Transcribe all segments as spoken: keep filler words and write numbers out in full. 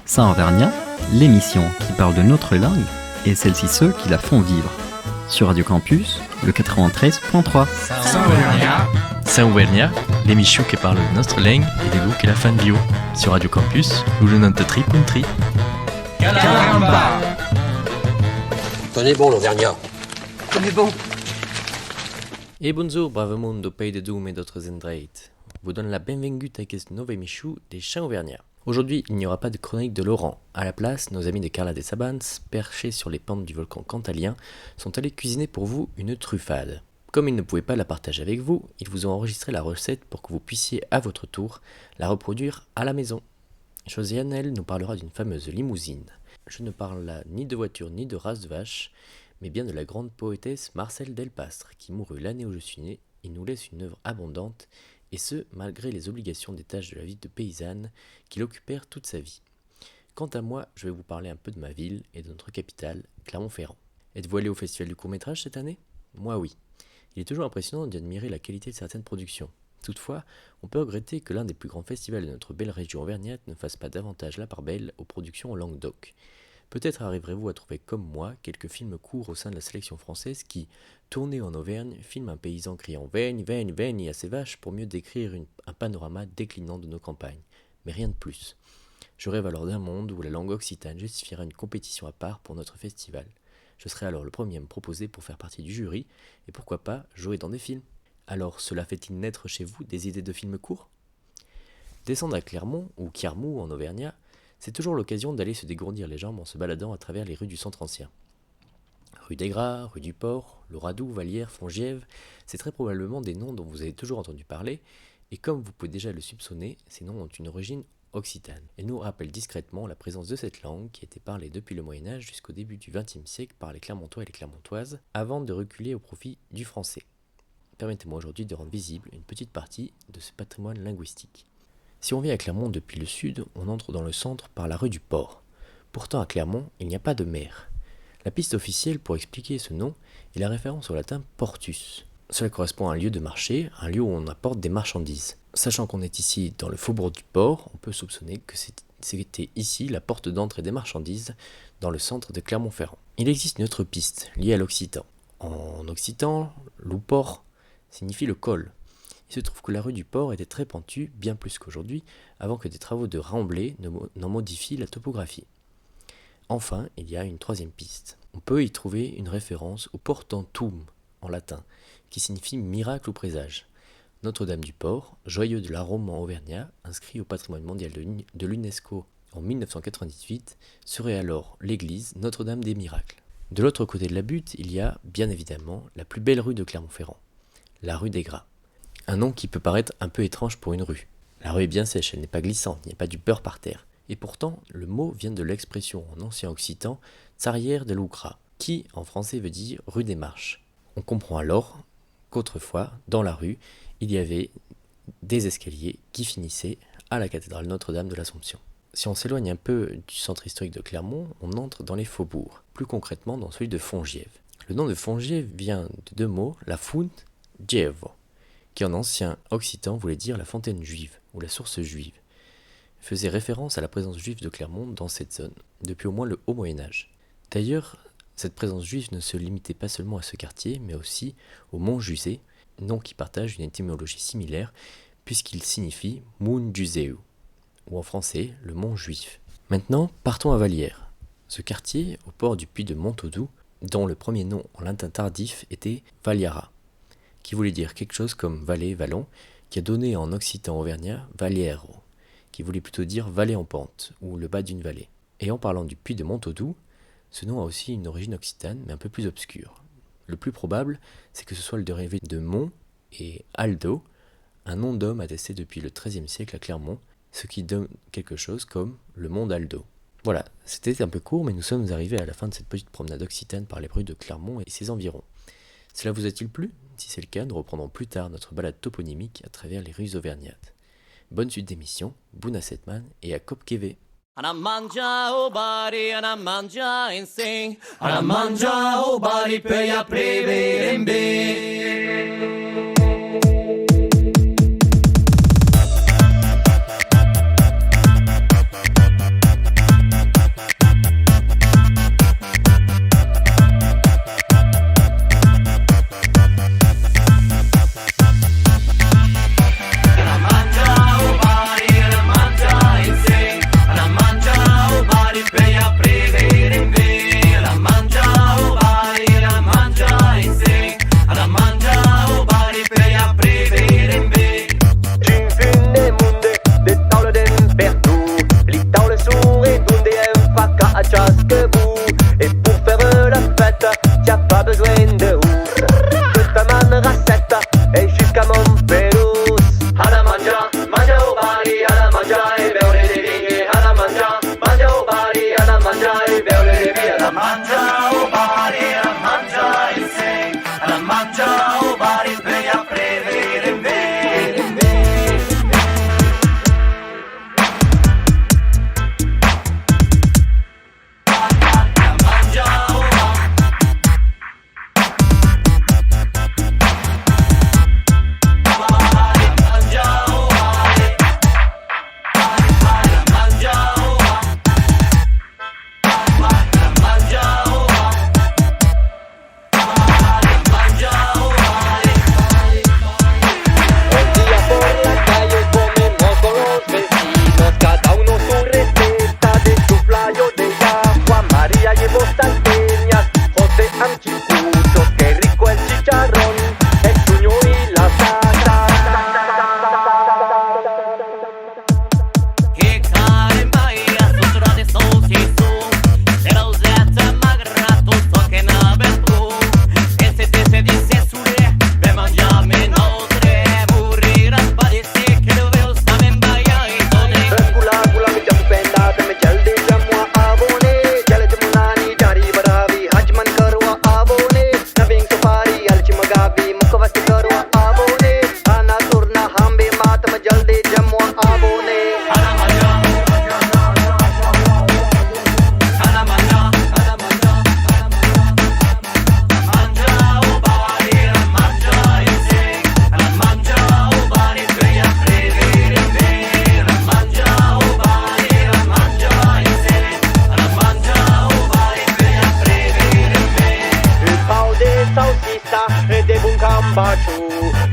Saint Auvergnat, l'émission qui parle de notre langue et celles et ceux qui la font vivre. Sur Radio Campus, le quatre-vingt-treize point trois. Saint Auvergnat. Saint Auvergnat, l'émission qui parle de notre langue et de lo que la fan viure. Sur Radio Campus, lo nonanta-tres punt tres. Caramba! Tenez bon, l'Auvergnat. Tenez bon. E bonjour, brave monde au Pays de Dôme et d'autres endreits. Vous donne la bienvenue à cette nouvelle émission de Saint Auvergnat. Aujourd'hui, il n'y aura pas de chronique de Laurent. À la place, nos amis de Carla Desabans, perchés sur les pentes du volcan Cantalien, sont allés cuisiner pour vous une truffade. Comme ils ne pouvaient pas la partager avec vous, ils vous ont enregistré la recette pour que vous puissiez, à votre tour, la reproduire à la maison. Josiane, elle, nous parlera d'une fameuse limousine. Je ne parle là ni de voiture ni de race de vache, mais bien de la grande poétesse Marcelle Delpastre, qui mourut l'année où je suis né, il nous laisse une œuvre abondante, et ce, malgré les obligations des tâches de la vie de paysanne qui l'occupèrent toute sa vie. Quant à moi, je vais vous parler un peu de ma ville et de notre capitale, Clermont-Ferrand. Êtes-vous allé au Festival du court-métrage cette année ? Moi, oui. Il est toujours impressionnant d'y admirer la qualité de certaines productions. Toutefois, on peut regretter que l'un des plus grands festivals de notre belle région auvergnate ne fasse pas davantage la part belle aux productions en langue d'oc. Peut-être arriverez-vous à trouver comme moi quelques films courts au sein de la sélection française qui, tournés en Auvergne, filment un paysan criant « Veni, veni, veni » à ses vaches pour mieux décrire une- un panorama déclinant de nos campagnes. Mais rien de plus. Je rêve alors d'un monde où la langue occitane justifiera une compétition à part pour notre festival. Je serai alors le premier à me proposer pour faire partie du jury et pourquoi pas jouer dans des films. Alors, cela fait-il naître chez vous des idées de films courts ? Descendre à Clermont, ou Clermont en auvergnat, c'est toujours l'occasion d'aller se dégourdir les jambes en se baladant à travers les rues du centre ancien. Rue des Gras, rue du Port, Loradou, Vallière, Fongiève, c'est très probablement des noms dont vous avez toujours entendu parler, et comme vous pouvez déjà le soupçonner, ces noms ont une origine occitane. Ils nous rappellent discrètement la présence de cette langue qui était parlée depuis le Moyen Âge jusqu'au début du vingtième siècle par les Clermontois et les Clermontoises, avant de reculer au profit du français. Permettez-moi aujourd'hui de rendre visible une petite partie de ce patrimoine linguistique. Si on vient à Clermont depuis le sud, on entre dans le centre par la rue du Port. Pourtant, à Clermont, il n'y a pas de maire. La piste officielle pour expliquer ce nom est la référence au latin portus. Cela correspond à un lieu de marché, un lieu où on apporte des marchandises. Sachant qu'on est ici dans le faubourg du Port, on peut soupçonner que c'est- c'était ici la porte d'entrée des marchandises dans le centre de Clermont-Ferrand. Il existe une autre piste liée à l'occitan. En occitan, lo pòrt signifie le col. Il se trouve que la rue du Port était très pentue, bien plus qu'aujourd'hui, avant que des travaux de remblai ne mo- n'en modifient la topographie. Enfin, il y a une troisième piste. On peut y trouver une référence au portentum, en latin, qui signifie miracle ou présage. Notre-Dame du Port, joyau de l'arromement auvergnat, inscrit au patrimoine mondial de l'Uni- de l'UNESCO en mille neuf cent quatre-vingt-dix-huit, serait alors l'église Notre-Dame des Miracles. De l'autre côté de la butte, il y a, bien évidemment, la plus belle rue de Clermont-Ferrand, la rue des Gras. Un nom qui peut paraître un peu étrange pour une rue. La rue est bien sèche, elle n'est pas glissante, il n'y a pas du beurre par terre. Et pourtant, le mot vient de l'expression en ancien occitan tsarièr de lo Gras, qui, en français, veut dire rue des Marches. On comprend alors qu'autrefois, dans la rue, il y avait des escaliers qui finissaient à la cathédrale Notre-Dame de l'Assomption. Si on s'éloigne un peu du centre historique de Clermont, on entre dans les faubourgs, plus concrètement dans celui de Fongiève. Le nom de Fongiève vient de deux mots, la font Gievo, qui en ancien occitan voulait dire la fontaine juive ou la source juive, faisait référence à la présence juive de Clermont dans cette zone, depuis au moins le haut Moyen Âge. D'ailleurs, cette présence juive ne se limitait pas seulement à ce quartier, mais aussi au Mont Juzé, nom qui partage une étymologie similaire, puisqu'il signifie Mont Juzeu, ou en français, le Mont Juif. Maintenant, partons à Vallière. Ce quartier, au port du puits de Montaudou, dont le premier nom en latin tardif était Valliara, qui voulait dire quelque chose comme vallée, vallon, qui a donné en occitan auvergnat Valliero, qui voulait plutôt dire vallée en pente, ou le bas d'une vallée. Et en parlant du puits de Montaudou, ce nom a aussi une origine occitane, mais un peu plus obscure. Le plus probable, c'est que ce soit le dérivé de mont et aldo, un nom d'homme attesté depuis le treizième siècle à Clermont, ce qui donne quelque chose comme le monde Aldo. Voilà, c'était un peu court, mais nous sommes arrivés à la fin de cette petite promenade occitane par les rues de Clermont et ses environs. Cela vous a-t-il plu ? Si c'est le cas, nous reprendrons plus tard notre balade toponymique à travers les rues auvergnates. Bonne suite d'émission, bona setmana e a còp que ve. Anam manjar au barri, anam manjar ensin. Anam manjar au barri, puèi après verem ben.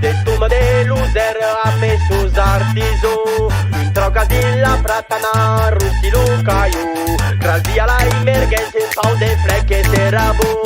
De toma de Losèra a Messos artisans, un trauc dins la pratana, rostir lo calhon, gràcia a la emergéncia, un pauc de freg que serà bon.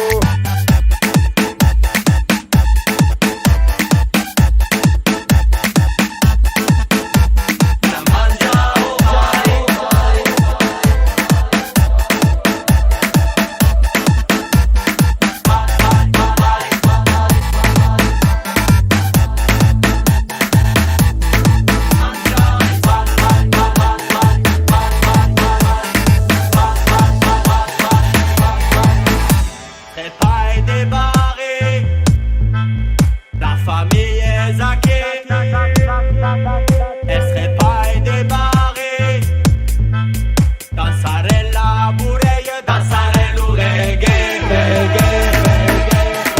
Trepai de barri, la familha es aquí. Es trepai de barri, dançarem la borrèia, dançarem lo reggae, reggae, reggae, reggae.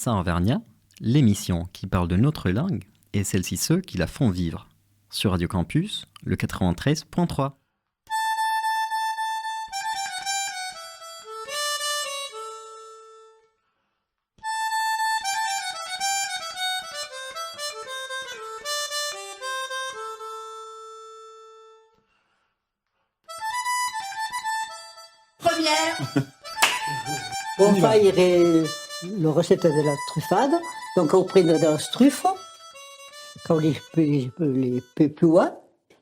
Saint Auvergnat, l'émission qui parle de notre langue et celles et ceux qui la font vivre. Sur Radio Campus, le quatre-vingt-treize point trois. Première. Bon, faire la recette de la truffade. Donc, on prend de la truffe, quand les, les, les plus loin,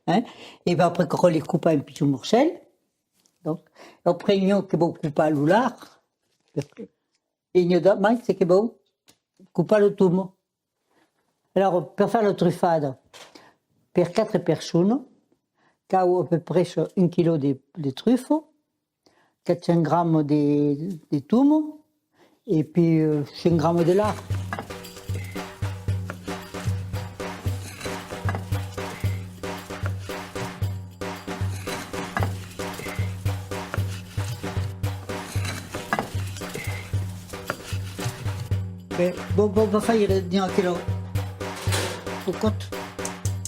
hein, et ben après, quand on les coupe en petits morceaux, donc, après, nous, que vous coupez le lard, et nous, demain, c'est que vous coupez le tout. Alors, per far la trufada, per quatre personas, cau a peu près un quilò de, de trufa, quatre cents gramas de, de toma, e puèi, euh, cent gramas de lard. Ben, bon, bon, va faire dins aquela cocòta.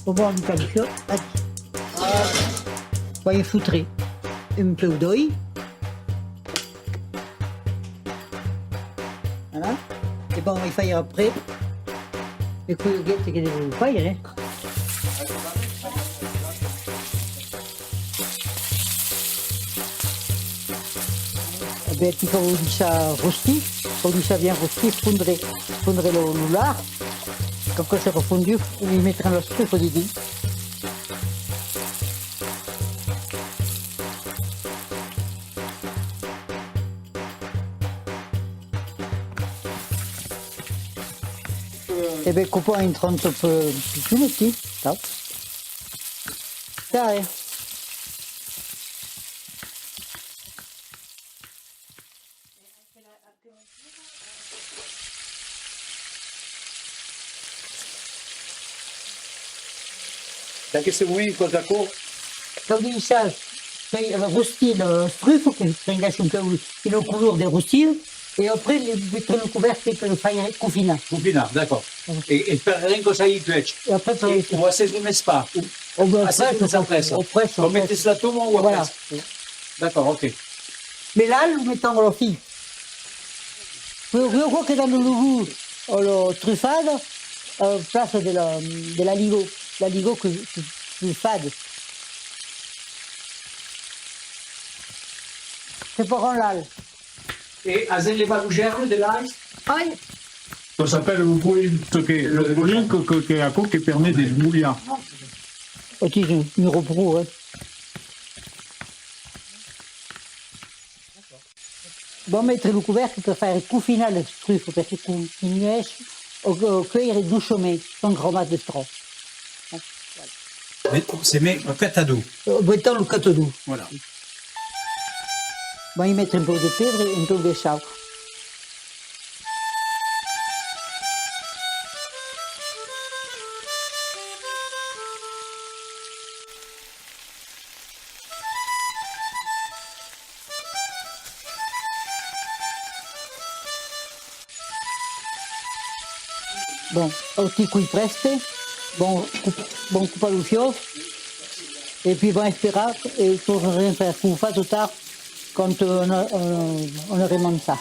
Bon, bon, un camion. Vai fotre un peu d'òli. Voilà. E bon, i fai après le coioguet que devo faire, eh. E ben, ti cau laissar rostir, cau laissar bien rostir, fondre, fondre lo, lo lard. Quand que serà fondut, i metrem las trufas dedins. E ben, copam en trenta pe-, pichonets, tau. Tau, eh. D'aqueste moment, quò aquò? Cau laissar, fai, eh, rostir las trufas, que prenguèsson un peu una color de rostir, e après li metre lo cobèrcle per lo faire cofinar. Cofinar, d'acòrd. E, e per ren quò s'aguí cuèch? E après, e o assètz lo mes pas? O, o ben, après, après, après. Quò metes la toma o après? Voilà. D'acòrd, ok. Mès l'alh lo metam a la fin. Però, però quò que dona lo gust a la trufada, a plaça de la, de l'aligot, l'aligot que, que, que fade. Preparam l'alh. E as enlevat lo gèrme de l'alh? Ai! Quò s'apèla lo brolin, çò que, lo brolin, que, que, que, aquò que permet de molhar. Aquí, mi reprend, eh. Vam metre lo cobèrcle per faire cofinar las trufas, per que continuèsse a, a cuèire doçament, sans cramar de tròp. Mès se met au catador. Au botau lo catador. Voilà. Vam i metre un pauc de pebre e un pauc de sau. Bon, aquí qu'ei prèste, bon, cop-, bon copar lo fiòc, e puis bon esperar, e tornarem far cofar tot tard quand, euh, on, on, on aurem manjat.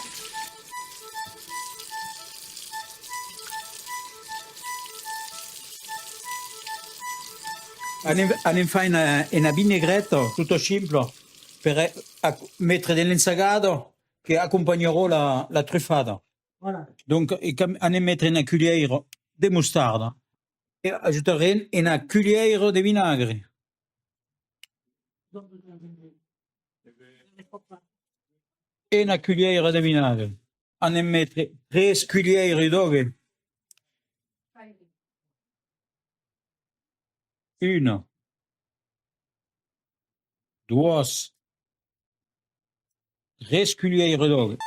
Anem, anem far una, una vinaigreta, tota simpla, per, eh, ac-, metre dens l'ensagada que acompanharà la, la trufada. Voilà. Donc, e cam-, anem metre una culhièra de mostarda e ajutarem una culhièra de vinagre. E una culhièra de vinagre. Anem metre tres culhièras d'òli. Una. Doas. Tres culhièras d'òli.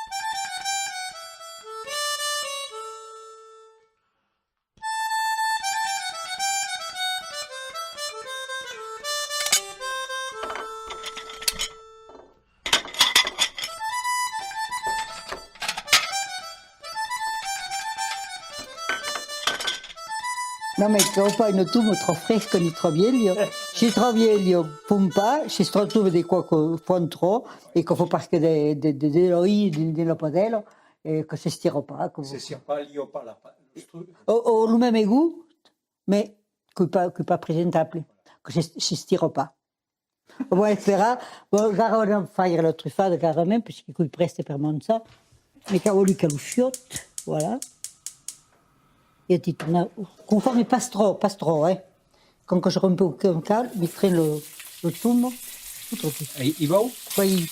Non, mès cau pas una toma tròp fresca ni tròp vièlha. Se tròp vièlha, pon pas, se tròp jove de quò que pon tròp, e que fa pas que de, de, de, de l'òli dins, dins la padèla, e que s'estira pas, que... S'estira pas, lha pas la pa-, los trucs. O, o lo mème gust, mès qu'ei pas, qu'ei pas presentable, que s'es-, s'estira pas. Bon, esperar, bon, ara anam faire la trufada, carrament, puisque qu'ei prèste per manjar. Me cau alucar lo fiòc, voilà. E ti tornar, cofar, mès pas tròp, pas tròp, eh. Quand que serà un pauc cal, metrem lo, lo toma, tot aquí. E, e vau? Vai.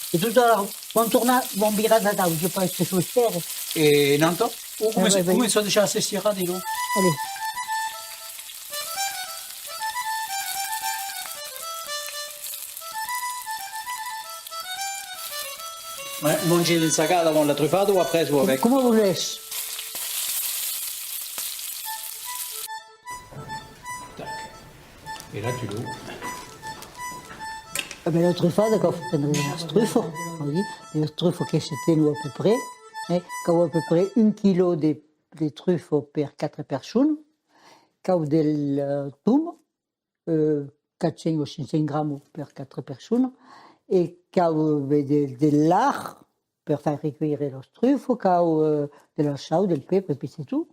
E tot ara, vam tornar, vam virar d'atau, je pense que s'espèra. E nanta? O comença, comença dejà a s'estirar, dilo. Allez. Ma-, mangem l'ensagada avant la trufada o après o avec? Coma volètz. Tac. E la tu lo... E ben, la trufada, cau prendre de las trufas, oui, de las trufas que se tenon à peu près, eh, cau à peu près un quilò de, de trufas per quatre personas, cau del, eh, tom, eh, quatre cents o cinc cents gramas per quatre personas, e cau, eh, de, de lard per faire cuire las trufas, cau, eh, de la sau, del pebre, e puis c'est tout.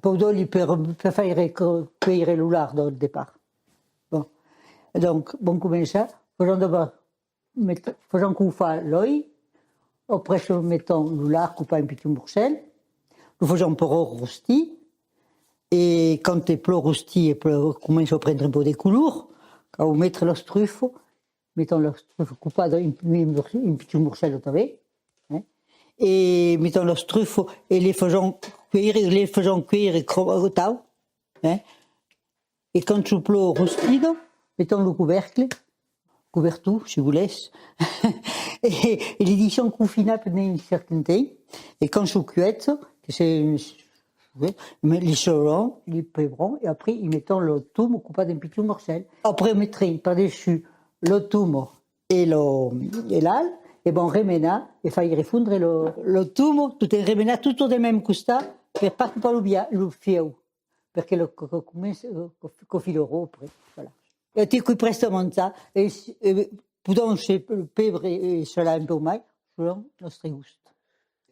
Pauc d'òli per, per faire co-, cuire lo lard au depart. Bon. E donc, bon començar, fasèm d'abòrd met-, fasèm cofar l'òli, après metem lo lard copat en pichons morcèls, lo fasèm un pauc rostir, e quand es plan rostit e plan, comença a prendre un pauc de color, cau metre las trufas, metem las trufas copadas en, en morce-, en pichons morcèls tanben, eh? E metem las trufas e les fasèm cuire, les fasèm cuire cro-, atau, eh? E quand son plan rostidas, metem lo cobercle, cobertor, si volètz, e, e les daissem cofinar pendent un certain temps, e quand son cuèchas, que se, eh, les salam, les pebram, e après i metem lo tom copat en pichons morcèls. Après metrem par dessús lo tom e lo, e l'alh, e vam remenar e faire fondre lo, lo tom, tot en remenar tot del mème costat, per pas copar lo bia-, lo fiu. Perque lo, que, que comença, que, que filarà après, voilà. E ti qu'ei prèste a manjar, e, e podèm, se pebre e salar un pauc mai, selon nòstre gust.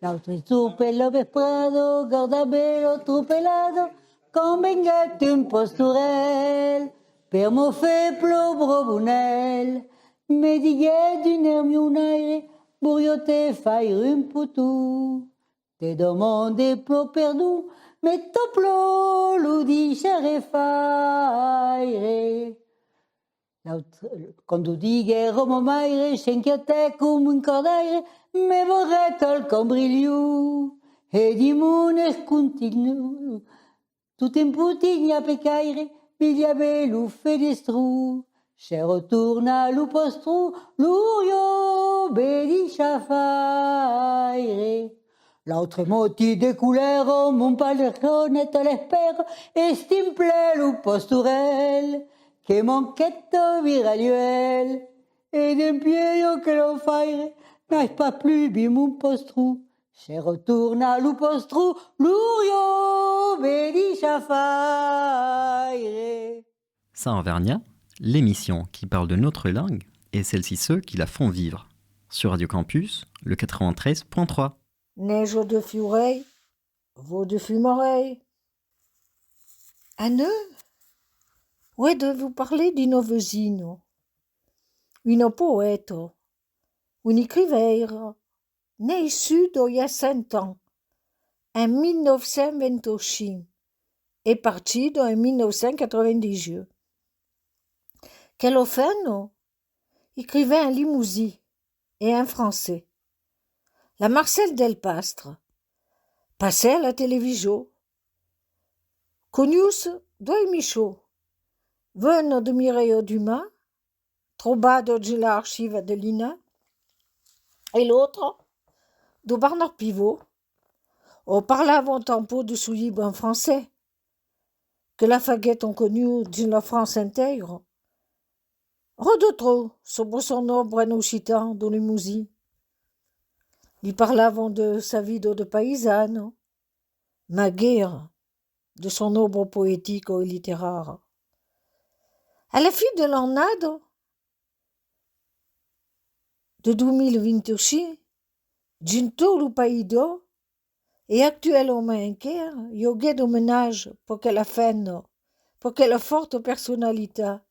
L'autre jorn per la vesprada, gardave la tropelada, quand venguèt un pastorèl, per mon feble brabonèl, me diguèt d'un èr mionaire, voliá te faire un poton. Te demande plan perdon, mès tot plan lo deisharè faire. L'autre, quand o diguère, ma maire s'inquietèt coma un cordaire, me barrèt al cambrilhon, e dimònes continu. Tot en potinha pecaire, bilhave lo fenestron. Se retorna lo pastron, lo rió ve deisha faire. L'autre matin de colèra, mon paire a l'espèra, estimplè lo pastorèl, que manquèt a virar l'uèl. E dempuèi aquel afaire, n'ai pas plus vist mon pastron. Se retorna lo pòstro, lo riu vedi sa faire. Saint Auvergnat, l'émission qui parle de notre langue et celles-ci ceux qui la font vivre. Sur Radio Campus, le quatre-vingt-treize point trois. Neja de Fiurei, vent de Fumarei. Aneu, uèi de vos parlar d'una vesina, una poèta, una escrivaira, naissuda i a cent ans, en mil nòu cents vint-e-cinc, e partida en mil nòu cents quatre-vingt-dix-huit. Quela femna escrivèt en lemosin e en francés. La Marcelle Delpastre passèt a la television. Conusse doas emissions, una de Mireille Dumas, trobada dins l'archiva de l'INA, e l'autra de Bernard Pivot, ont parlavan tanpauc de son libre en francés, que la faguèt tant conuda dins la França entèira. Ren de tròp sobre son òbra en occitan dins lemosin. Li parlavan de sa vida de païsana, mas gaire de son òbra poetica e literària. A la fin de l'annada de dos mil vint-e-cinc, dins tot lo país d'Òc, e actualament enquèra, i aguèt d'omenatges per quela femna, per quela fòrta personalitat,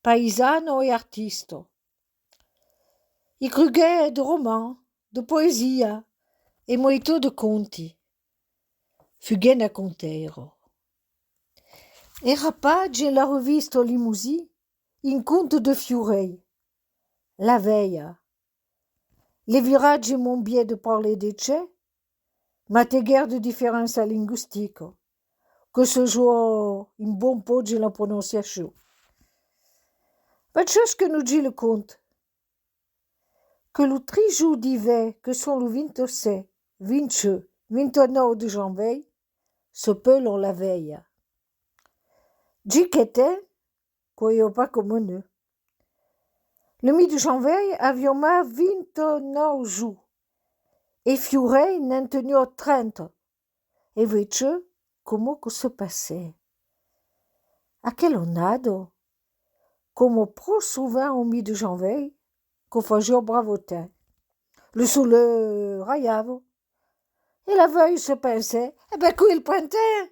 païsana e artista. Escriguèt de romans, de poesia e maitot de contes. Fuguèt una contaira. Èra pas dins la revista Lemosin un conte de Fiurei, La Velha. Le viratge m'embièt de parlar de txec, mas te guère de diferéncia lingüistica, que se jòga un bon pauc dins la prononciacion. Vaincètz que nos ditz le conte, que los tres jorns d'ivèrn que son lo vint-e-sèt, vint-e-uèch, vint-e-nòu de janvièr s'apelan La Velha. Dins quel temps, quò èra pas coma neu. Lo mes de janvièr aviá mai vint-e-nòu jorns, e Fiurei ne'n teniá trenta. E vaincètz coma quò se passèt. Aquela annada, coma pro sovent au mes de janvièr, quò fasiá brave temps. Lo solelh raiava. E La Velha se pensèt: e ben, quò es lo printemps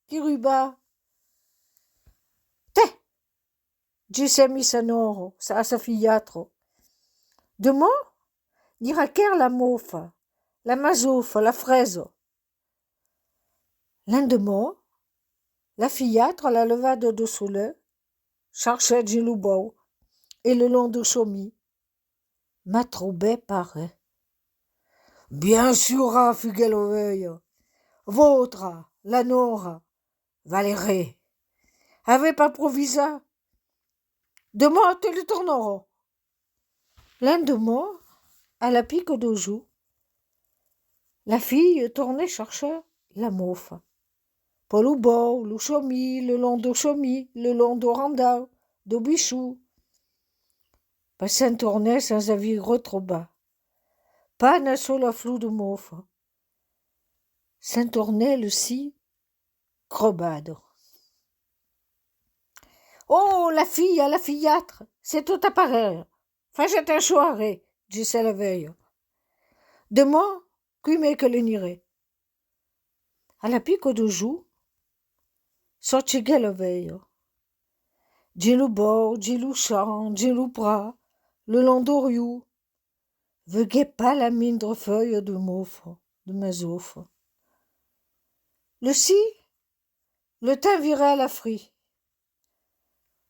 qui riba. Tè, dissèt mei sa nòra a sa filhastra. Deman, n'aurà quèrre la mofa, la masofa, la fresa. L'endeman, la filhastra, a la levada dau solelh, chargèt dins lo bòsc e le long dau chamin. Mas trobèt pas ren. Bien sura, fuguèt La Velha. Vautra, la nòra, valètz ren. Avètz pas provisat? Deman te le tornarà. L'endeman, a la pica dau jorn, la filha tornèt charchar la mofa. Pas lo bòsc, lo chamin, le long dau chamin, le long dau randau, dau buisson. Mas se'n tornèt sens aver retrobat pas una sola flor de mofa. Se'n tornèt le ser crobada. Oh, la filha, la filhastra, sètz tota parelha. Fasiatz atencion a ren, dissèt La Velha. Deman, quimè que le nirètz. A la pica dau jorn, sortiguèt La Velha. Dins lo bòsc, dins lo champ, dins lo prat, le long dau riu, veguèt pas la mindra fuèlha de mofa, de masofa. Le ser, le temps vira a la fri.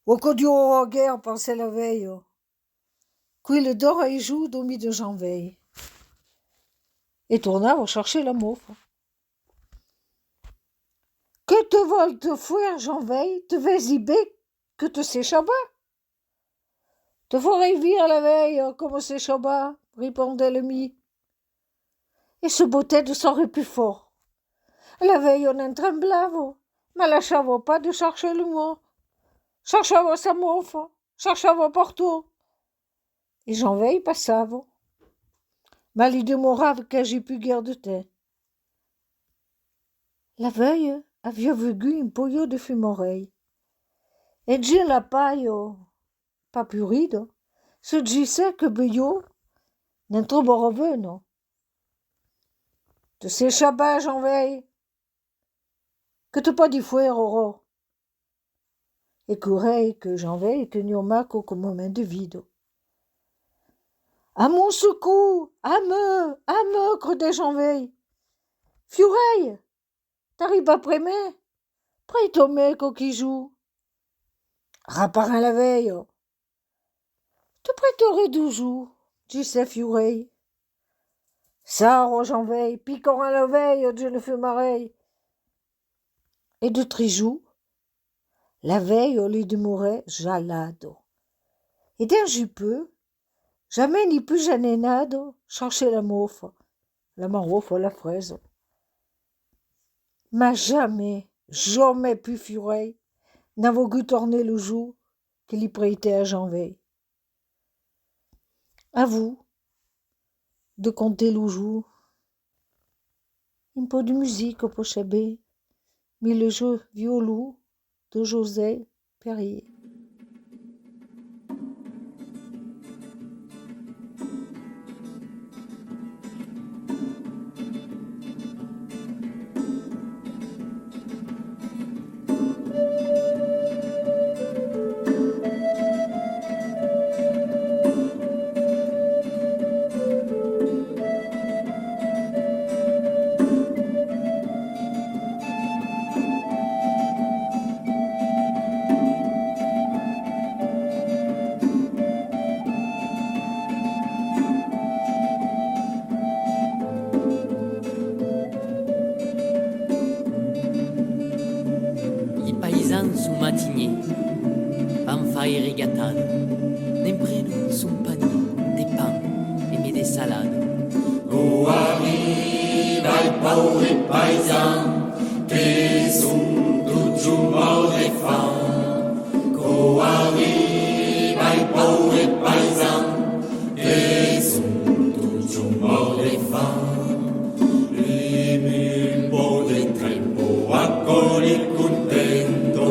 Quò quò durarà guère, pensèt La Velha. Quò es le darrièr jorn dau mes de janvièr. E tornava charchar la mofa. Que te vòls te faire, janvièr, te vesi ben que te sèchas pas? Te farai veire, La Velha, coma sèchas pas, respondèt le ser. E se botèt de son ren pus fòrt. La Velha ne'n tremblava, mas laissava pas de charchar le mòrt. Charchava sa mofa, charchava partot. E janvièr passava. mas li demorava quasi pus gaire de temps. La velha aviá vegut un polhon de fumarelh. En gir la palha pas purida, se disset que belhon ne'n trobava vena. Te se chapar, Janvei, que te pòdi foire aura. E curai que Janvei teniá mai quauque moment de vida. A mon secours, a me, a me, credèt Janvei. Fiurelh, t'arriba après me, prèsta-me quauqui jorns. Raparem la velha. Te prèstarai dos jorns, disset Fiurelh. Sara, Janvei, picarem la velha dins le fumarelh. E de tres jorns, la velha li demorèt gelada. E dins un pauc, jamai ni pus enenada, cherchèt la mòfa, la maròfa, la fresa. Mas jamai, jamai pus Fiurelh n'a vougut tornar lo jorn que li prèstèt a Janvei. A vos de comptar los jorns. Un pauc de musica, per saber, mil jeux violons de Joseph Perrier. Li païsans son matinièrs, van faire gatada, ne'n prenon son panièr de pan emé de salada. Quò arriba ai paures païsans que son totjorn mòrts de fam. Quò arriba ai paures païsans que son totjorn mòrts de fam. Emé un pauc de trempa, aquò li contenta,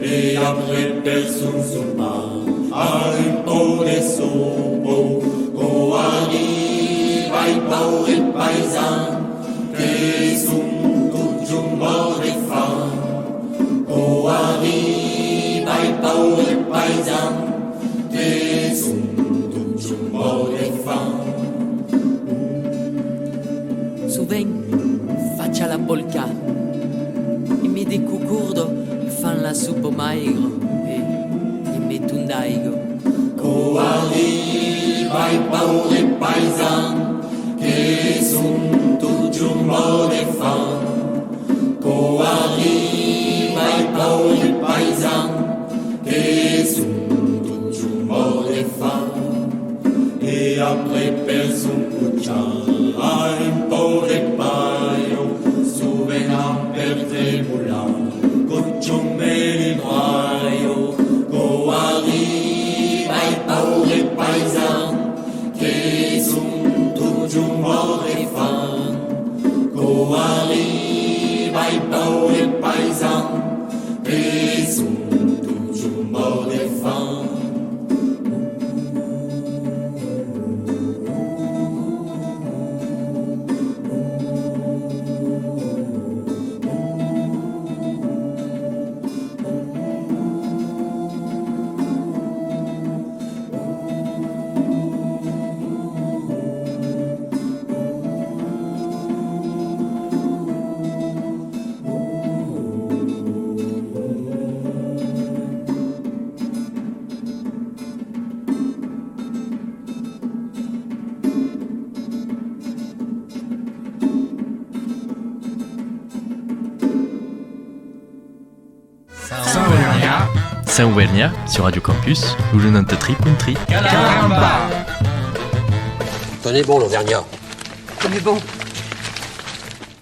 e après per son sopar, a un pauc de sopa. Quò arriba ai paures païsans que son totjorn mòrts de fam. Quò arriba ai paures païsans que son totjorn mòrts de fam. Sovent facha la polca, emé de cocorda fan la sopa maigra e, e meton d'aiga. Quò arriba ai paures païsans que son totjorn mòrts de fam. Quò arriba ai paures païsans que son totjorn mòrts de fam. E après per son cochar, a un pauc de palha, sovent a per tremolar, cochon me li bralha. Quò arriba ai paures païsans que son totjorn mòrts de fam. Quò arriba ai paures païsans que son totjorn mòrts de fam. Sens Verniá. Sens Verniá, sur Radio Campus, lo nonanta tres punt tres. Caramba! Tenez bon, l'Auvergnat. Tenez bon.